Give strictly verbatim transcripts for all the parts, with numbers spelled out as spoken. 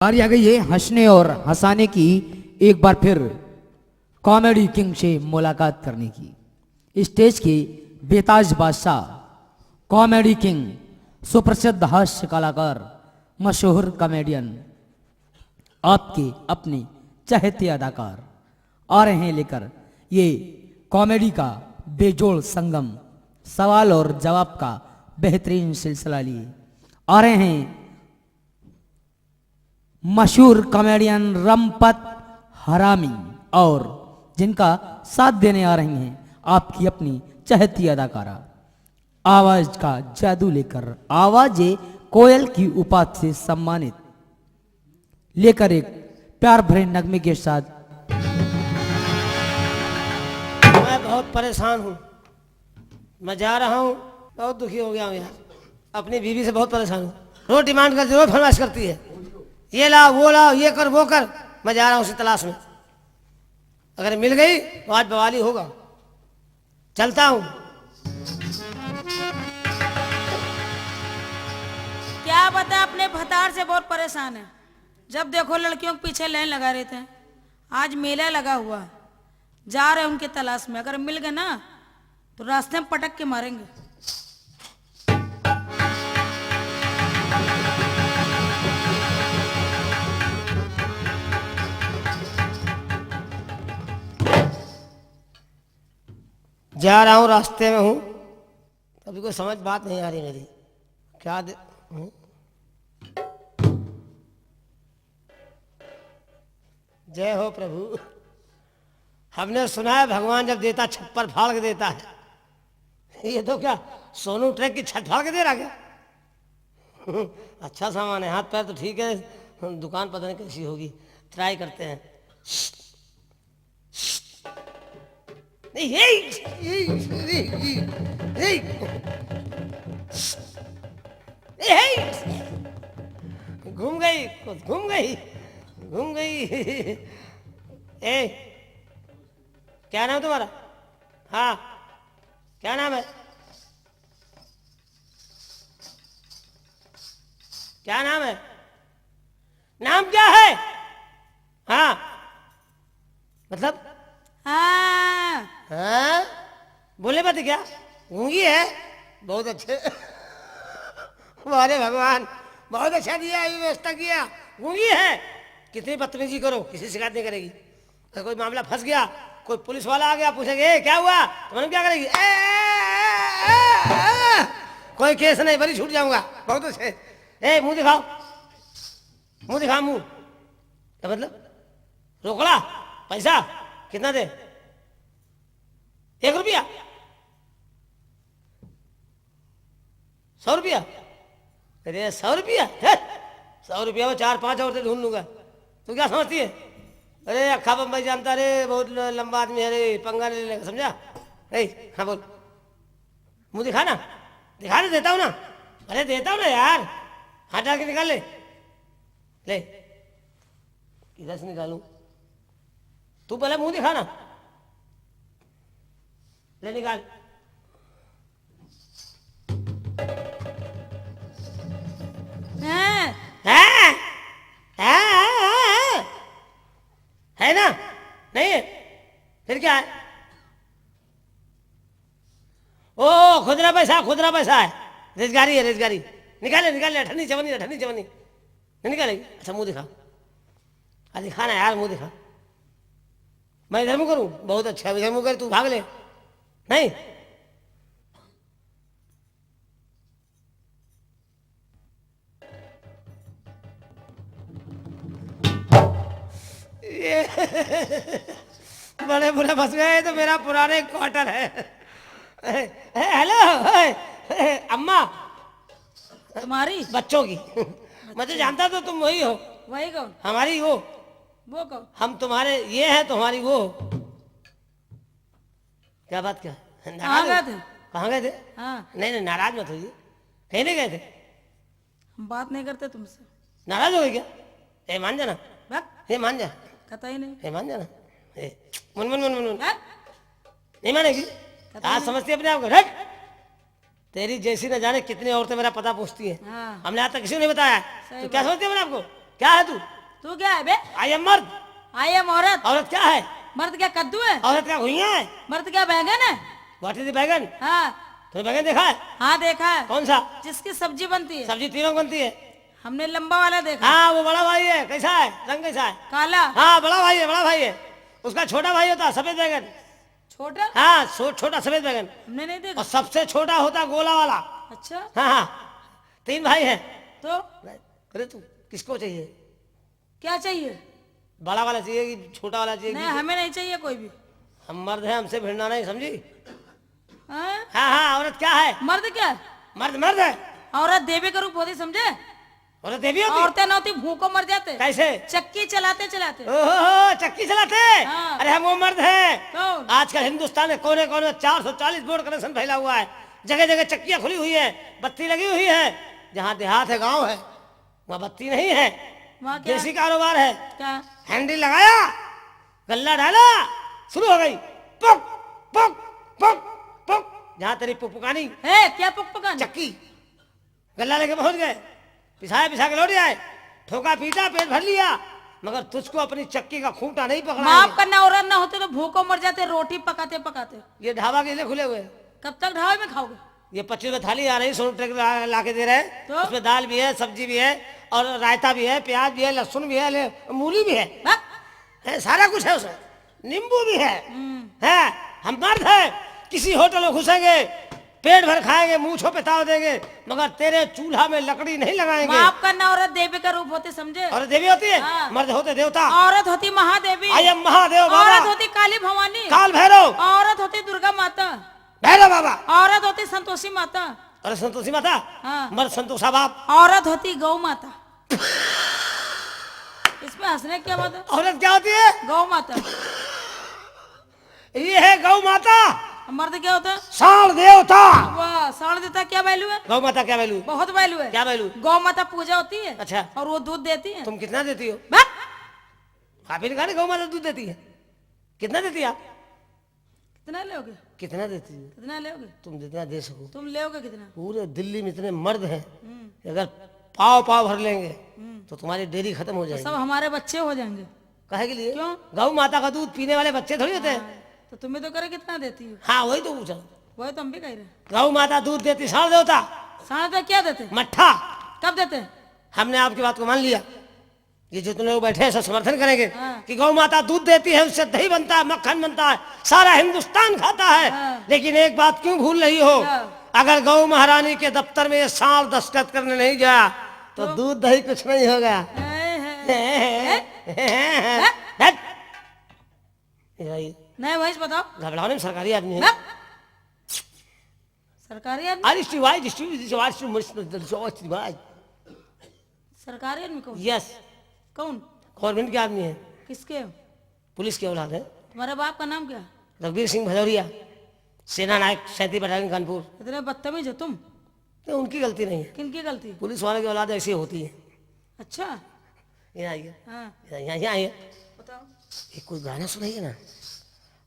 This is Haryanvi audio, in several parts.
बारी आ गई है हंसने और हंसाने की, एक बार फिर कॉमेडी किंग से मुलाकात करने की। स्टेज के बेताज बादशाह, कॉमेडी किंग, सुप्रसिद्ध हास्य कलाकार, मशहूर कॉमेडियन, आपके अपने चहेते अदाकार आ रहे हैं लेकर ये कॉमेडी का बेजोड़ संगम, सवाल और जवाब का बेहतरीन सिलसिला लिए आ रहे हैं मशहूर कॉमेडियन रमपत हरामी, और जिनका साथ देने आ रही हैं आपकी अपनी चहेती अदाकारा, आवाज का जादू लेकर, आवाज कोयल की उपाधि से सम्मानित, लेकर एक प्यार भरे नगमे के साथ। मैं बहुत परेशान हूँ, मैं जा रहा हूँ, बहुत दुखी हो गया हूँ यार, अपनी बीवी से बहुत परेशान हूँ। रोज डिमांड करती, रोज फरमाइश करती है, ये लाओ, वो लाओ, ये कर, वो कर। मैं जा रहा हूँ उसकी तलाश में, अगर मिल गई तो आज बवाली होगा। चलता हूँ। क्या बता, अपने भतार से बहुत परेशान है। जब देखो लड़कियों के पीछे लाइन लगा रहते हैं। आज मेला लगा हुआ, जा रहे हैं उनकी तलाश में। अगर मिल गए ना तो रास्ते में पटक के मारेंगे। जा रहा हूँ, रास्ते में हूँ। अभी कोई समझ बात नहीं आ रही मेरी। क्या दे-, हम्म? जय हो प्रभु। हमने सुना है भगवान जब देता छप्पर फाड़ के देता है। ये तो क्या सोनू ट्रक की छत फाड़ के दे रहा क्या? अच्छा सामान है, हाथ पैर तो ठीक है, दुकान पता नहीं कैसी होगी, ट्राई करते हैं। नहीं, हे, हे, हे, हे, हे। ए, हे। घूम गई, घूम गई, घूम गई। ए, क्या नाम तुम्हारा? हाँ, क्या नाम है? क्या नाम है? नाम क्या है? हाँ, मतलब? हाँ। हाँ? बोले बात क्या? गूंगी है? बहुत अच्छे। वाह रे भगवान, बहुत अच्छा दिया, ये व्यवस्था किया। गूंगी है, कितनी बदतमीजी करो, किसी शिकायत नहीं करेगी। अगर कोई मामला फंस गया, कोई पुलिस वाला आ गया, पूछेंगे, "ए, क्या हुआ?" तो मैडम क्या करेगी? "ए, ए, ए, ए, ए।" कोई केस नहीं, बरी छूट जाऊंगा। बहुत अच्छे। ए, मुंह दिखाओ, मुंह दिखा, मुंह। क्या मतलब? रोकड़ा? पैसा कितना दे? एक रुपया? सौ रुपया? अरे, सौ रुपया? हे, सौ रुपया में चार पांच औरतें ढूंढ लूंगा। तू क्या समझती है? अरे, अक्खा बम्बई जानता रे, बहुत ल-, लंबा आदमी है रे, पंगा नहीं लेगा, समझा? ए, हाँ, बोल। मुंह दिखा ना, दिखा दे, देता हूँ ना। अरे, देता हूँ ना यार, हाथ डाल के निकाल ले। ले, किधर से निकालूं? तू पहले मुंह दिखा ना। ले, निकाल। हैं? हैं? हैं, हैं, हैं, हैं? है ना? नहीं है? फिर क्या है? ओ, खुदरा पैसा, खुदरा पैसा है। रोजगारी है, रोजगारी। निकाले, निकाले, अठन्नी चवन्नी, अठन्नी चवन्नी। नहीं निकालेगी? अच्छा, मुंह दिखा। आ, दिखा ना यार, मुंह दिखा। मैं इधर मुंह करूं? बहुत अच्छा, इधर मुंह कर, तू भाग ले। नहीं? ये बड़े बुरे फंस गए, ये तो मेरा पुराने क्वार्टर है। ए, ए, हेलो, ए, ए, अम्मा। तुम्हारी? बच्चों की। मैं तो जानता था तुम वही हो। वही कौन? हमारी वो। वो कौन? हम तुम्हारे ये हैं, तुम्हारी वो। क्या बात, क्या? नाराज हो? गए थे? कहाँ गए थे? हाँ। नहीं, नहीं, नाराज मत होइए। कहीं नहीं गए थे? हम बात नहीं करते तुमसे। नाराज हो गए क्या? ए, मान जाना। बक। ए, मान जा। कतई नहीं। ए, मान जाना। ए, मन, मन, मन, मन, मन। बक। नहीं मानेगी? कतई आज नहीं। समझती है अपने आप को। हट। तेरी जैसी न जाने कितनी औरतें मेरा पता पूछती हैं। हाँ। हमने आज तक किसी को नहीं बताया। सही तो क्या बात। समझती है अपने आप को? क्या है तू? तू क्या है बे? I am मर्द। I am औरत। औरत क्या है? मर्द क्या कद्दू है? औरत क्या घुइयां है? मर्द क्या बैगन है? What is बैगन? हाँ। तूने बैगन देखा है? हाँ, देखा है। कौन सा? जिसकी सब्जी बनती है। सब्जी तीनों बनती है। हमने लंबा वाला देखा। हाँ, वो बड़ा भाई है। कैसा है? रंग कैसा है? काला। हाँ, बड़ा भाई है, बड़ा भाई है। उसका छोटा भाई होता है सफेद बैगन। छोटा? हाँ, सो-, छोटा सफेद बैगन। हमने नहीं देखा। और सबसे छोटा होता गोला वाला। अच्छा। हाँ, हाँ। तीन भाई हैं। तो? अरे, तू किसको चाहिए? क्या चाहिए? बड़ा वाला चाहिए कि छोटा वाला चाहिए नहीं, कि हमें नहीं चाहिए कोई भी। हम मर्द हैं, हमसे भिड़ना नहीं, समझी? हाँ? हाँ, हाँ, औरत क्या है? मर्द क्या? मर्द, मर्द है। औरत देवी का रूप होती, समझे? औरत देवी होती? औरतें ना होती, भूखों मर जाते। कैसे? चक्की चलाते चलाते। ओहो, चक्की चलाते? हाँ। अरे, हम वो मर्द हैं। कौन? आजकल हिंदुस्तान के कोने कोने में चार सौ चालीस बोर्ड कनेक्शन फैला हुआ है, जगह जगह चक्कियां खुली हुई है, बत्ती लगी हुई है। जहाँ देहात है, गांव है, वहाँ बत्ती नहीं है, वहाँ क्या? देसी कारोबार है। क्या? हैंडल लगाया, गल्ला डाला, शुरू हो गई, पुक पुक पुक पुक। जहाँ तेरी पुकपुकानी। ए, क्या पुकपुकानी? चक्की। गल्ला लेके पहुंच गए, पिसाए, पिसा के लौट आए, ठोका पीटा, पेट भर लिया, मगर तुझको अपनी चक्की का खूंटा नहीं पकड़ा। माफ करना, औरत ना होती तो भूखों मर जाते, रोटी पकाते पकाते। ये ढाबा के लिए खुले हुए हैं। कब तक ढाबे में खाओगे? ये पच्चीस रुपए थाली आ रही, सौ रुपए ला, ला के दे रहे हैं। तो? उसमें दाल भी है, सब्जी भी है, और रायता भी है, प्याज भी है, लहसुन भी है, ले, मूली भी है। बस। है, सारा कुछ है उसमें, नींबू भी है। हम्म। है, हम मर्द हैं, किसी होटल में घुसेंगे, पेट भर खाएंगे, मूंछों पे ताव देंगे, मगर तेरे चूल्हा में लकड़ी नहीं लगाएंगे। माफ करना, औरत देवी का रूप होती, समझे? औरत देवी होती है, हाँ। मर्द होते देवता। औरत होती महादेवी। I am महादेव बाबा। औरत होती काली भवानी। काल भैरव। औरत होती दुर्गा माता। भैरव बाबा। औरत होती संतोषी माता। अरे, संतोषी माता। हाँ। मर्द संतोषा बाप। औरत होती गौ माता। इसमें हंसने की क्या बात है? औरत क्या होती है? गौ माता। ये है गौ माता। मर्द क्या होता है? साण देवता। वाह, साण देवता क्या value है? गौ माता क्या value? बहुत value है। क्या value? गौ माता पूजा होती है। अच्छा। और वो दूध देती है। तुम कितना देती हो? बस। आप ही ने कहा ना गौ माता दूध देती है। कितना देती है आप? कितना लोगे? कितना देती हो? कितना लोगे? तुम जितना दे सको। तुम लोगे कितना? पूरे दिल्ली में इतने मर्द हैं, हम्म। अगर पाव पाव भर लेंगे, हम्म। तो तुम्हारी डेयरी खत्म हो तो जाएगी। सब हमारे बच्चे हो जाएंगे। काहे के लिए? क्यों? गौ माता का दूध पीने वाले बच्चे थोड़ी होते हैं। हाँ, तो तुम्हें तो करे कितना देती हो? हाँ, वही तो पूछा। वही तो हम भी कह रहे हैं। गौ माता दूध देती, साण देवता। साण देवता क्या देते? मट्ठा। कब देते? हमने आपकी बात को मान लिया। ये जितने लोग बैठे हैं, सब समर्थन करेंगे, हाँ। कि गौ माता दूध देती है, उससे दही बनता है, मक्खन बनता है, सारा हिंदुस्तान खाता है। हाँ। लेकिन एक बात क्यों भूल रही हो? क्या? अगर गौ महारानी के दफ्तर में ये साण दस्तखत करने नहीं गया, तो तो? दूध दही कुछ नहीं होगा। हैं, हैं। हैं? हैं? हैं? हैं? ये भाई, नहीं भाई, बताओ। घबराओ नहीं, सरकारी आदमी है। ना। सरकारी आदमी? अरे, शिवाय, शिवाय, शिवाय, शिवाय। सरकारी आदमी कौन? Yes। कौन? Government के आदमी है। किसके? पुलिस के औलाद है। तुम्हारे बाप का नाम क्या? रघुवीर सिंह भदौरिया, सेना नायक, सैंतीस बटालियन कानपुर। इतने बदतमीज हो तुम। नहीं, उनकी गलती नहीं है। किनकी गलती? पुलिस वाले की औलाद ऐसी होती है। अच्छा। यहाँ आइए। हाँ। यहाँ, यहाँ, यहाँ आइए। बताओ। एक कोई गाना सुनाइए ना।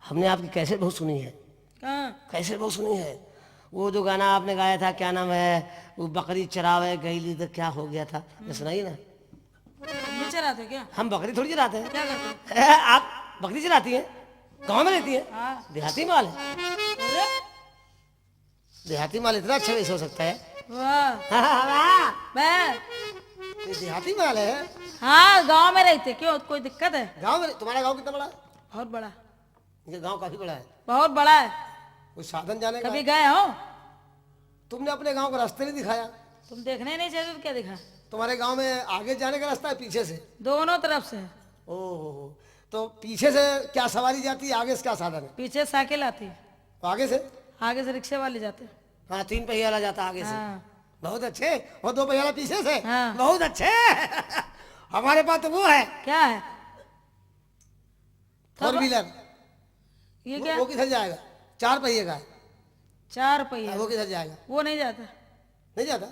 हमने आपकी कैसेट बहुत सुनी है। हाँ। कैसेट बहुत सुनी है। वो जो गाना आपने गाया था, क्या नाम है, वो बकरी चरावे गई ली तो क्या हो गया था, ये सुनाइए ना। नहीं चराते क्या? हम बकरी थोड़ी चराते हैं। क्या करते हैं? आप बकरी चराती हैं, गाँव में रहती हैं। हाँ। देहाती माल है। अरे। देहाती माल इतना अच्छा कैसे हो सकता है? वाह। हाँ, हाँ, वाह। वाह। ये देहाती माल है। हाँ, गांव में रहते, क्यों, कोई दिक्कत है? गांव में, तुम्हारा गांव कितना बड़ा है? बहुत बड़ा। ये गांव काफी बड़ा है। बहुत बड़ा है। कोई साधन जाने का? कभी गए हो? तुमने अपने गांव का रास्ता नहीं दिखाया। तुम देखने ही नहीं चाहते तो क्या दिखा? तुम्हारे गांव में आगे जाने का रास्ता है, पीछे से? दोनों तरफ से। ओहो, तो पीछे से क्या सवारी जाती है, आगे से क्या साधन है? पीछे साइकिल आती है। तो आगे से? आगे से रिक्शे वाले जाते हैं। हाँ, तीन पहिया वाला जाता आगे से। हाँ। बहुत अच्छे। और दो पहिया वाला पीछे से? हाँ। बहुत अच्छे। हमारे पास तो वो है। क्या है? Four wheeler। ये वो, क्या? वो किधर जाएगा? चार पहिए का है। चार पहिए। हाँ, वो किधर जाएगा? वो नहीं जाता। नहीं जाता?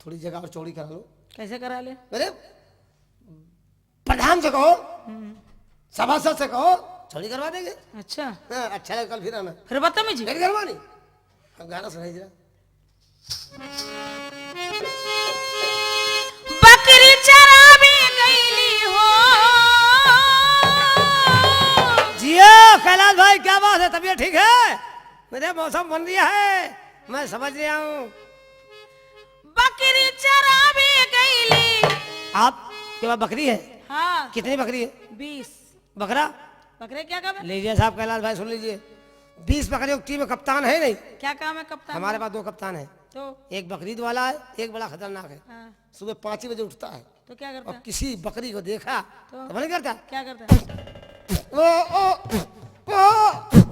थोड़ी जगह और चौड़ी करा लो। कैसे करा ले? अरे, प्रधान से कहो, हम्म। सभासद से कहो, चौड़ी करवा देंगे। अच्छा। हाँ, अच्छा लगा, कल फिर आना। फिर बदतमीजी? फिर करवानी। अब गाना सुनाई जरा। बकरी चरा मेरे मौसम बन रहा है, मैं समझ रहा हूँ। बकरी चरा भी गई ली। आपके पास बकरी है? हाँ। कितनी बकरी है? बीस। बकरा? बकरे क्या काम है? लीजिए साहब कैलाश भाई, सुन लीजिए, बीस बकरियों की टीम में कप्तान है नहीं। क्या काम है कप्तान हमारे का? पास दो कप्तान है। तो? एक बकरीद वाला है, एक बड़ा खतरनाक है। हाँ। सुबह पाँच ही बजे उठता है तो क्या करता और है? किसी बकरी को देखा तो? तो नहीं करता? क्या करता है? ओ, ओ, ओ,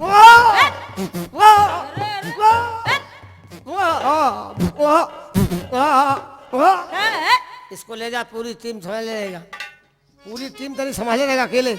ओ, ओ, अरे, अरे, ओ, अरे। ओ, ओ, ओ, ओ, ओ। है, है? इसको ले जा, पूरी टीम संभाल लेगा। पूरी टीम तेरी संभाले रहेगा अकेले।